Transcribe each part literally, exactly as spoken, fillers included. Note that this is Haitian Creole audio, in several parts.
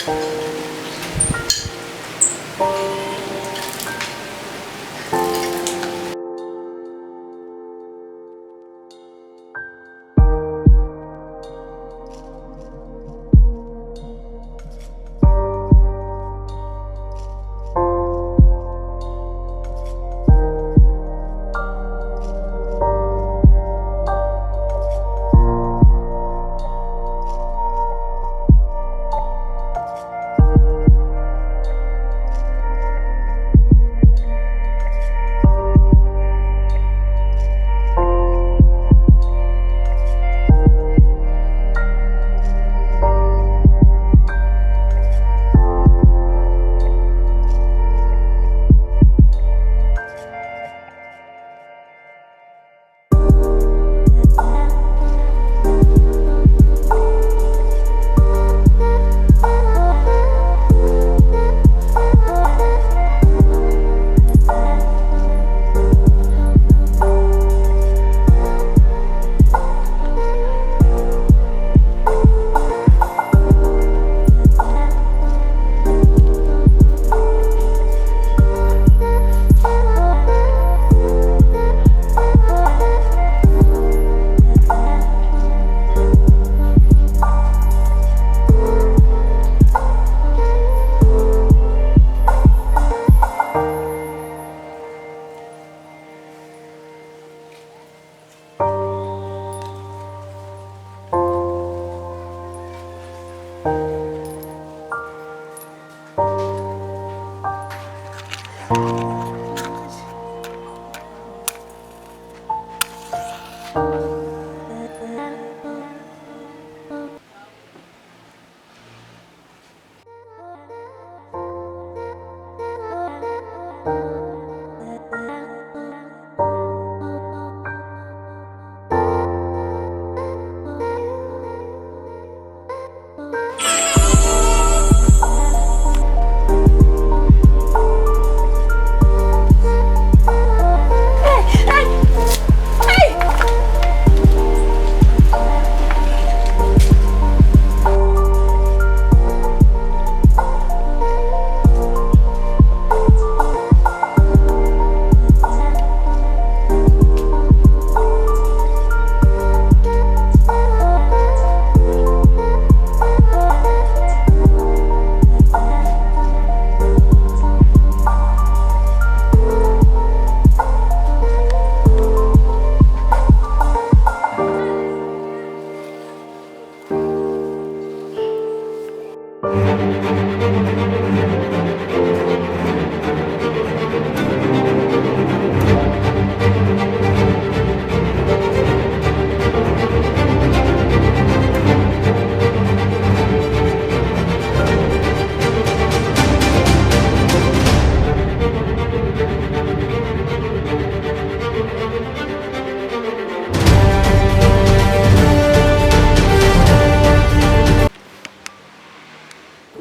Kote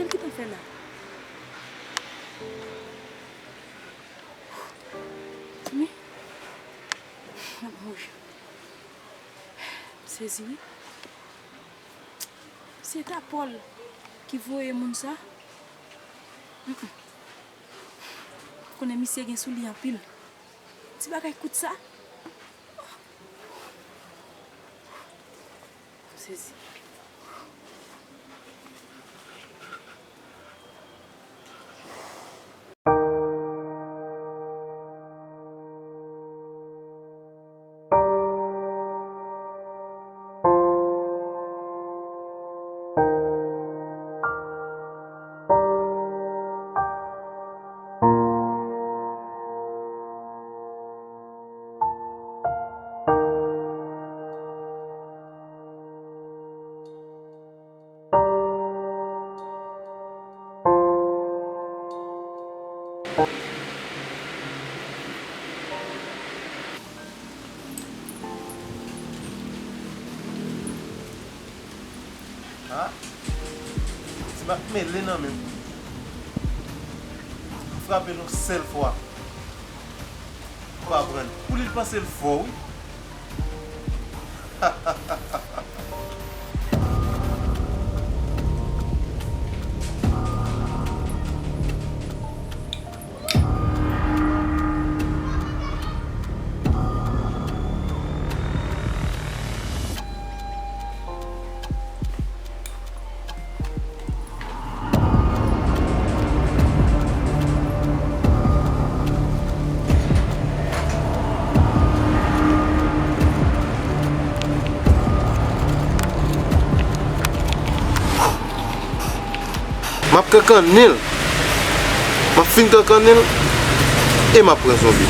l gentan fè la? Wi. M ap mouri. M sezi, wi. Se ta Pòl ki voye moun sa? Mm, mm. Konnen misye gen sou li anpil. Ti bagay kout sa. M sezi. Ha? Ti mak mele nan men m. M frape l yon sèl fwa. Ou pa pran. Pou li, l panse l fò, wi. M ap kankannen l. M ap fin kankannen l e m ap pran zonbi.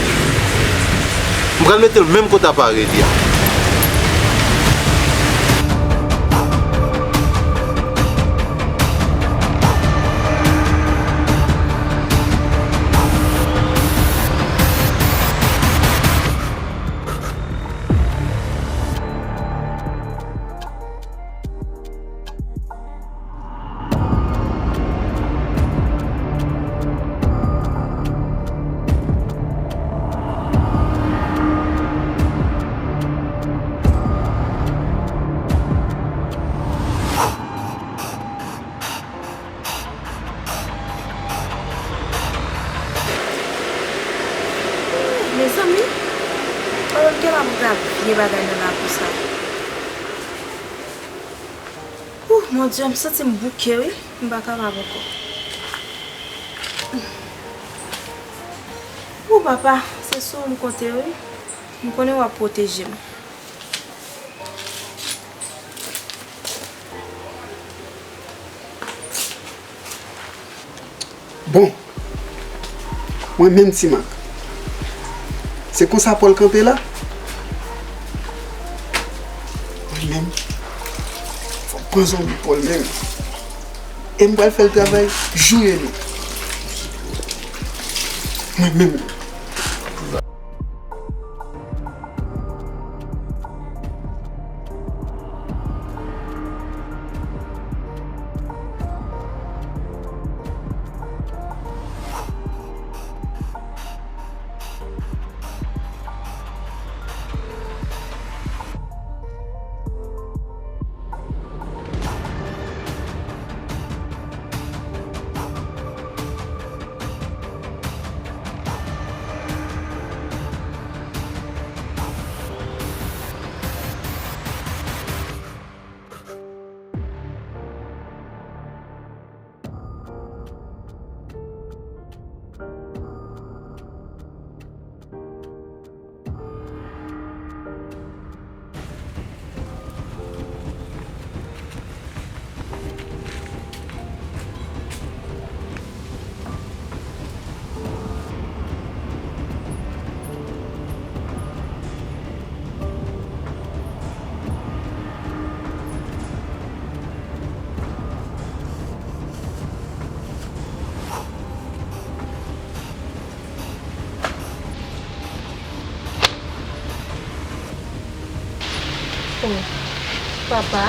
M pral mete l menm kote aparèy li a. Mezanmi, oh, gen la pou gad vye bagay nan lakou sa. Ouh, mon Dieu, m santi m bouke, wi. M pa kapab ankò. Ouh, papa, se sou ou m konte, wi. M konnen w ap pwoteje m. Bon, mwen menm Ti Mak, se konsa Pòl kanpe la? Mwen menm, fòk pran zonbi Pòl menm. E m pral fè l travay jou e nwit. Mwen menm. Oh, papa.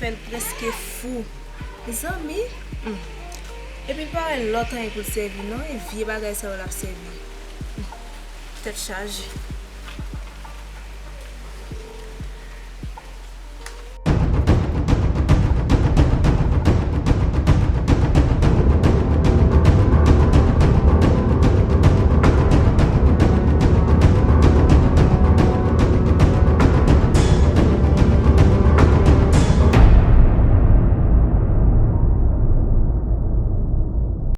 Fè l prèske fou. Zanmi, hmm. Epi l pa wè lòt anyen pou l sèvi non, e vye bagay sa yo l ap sèvi. Hmm. Tèt chaje.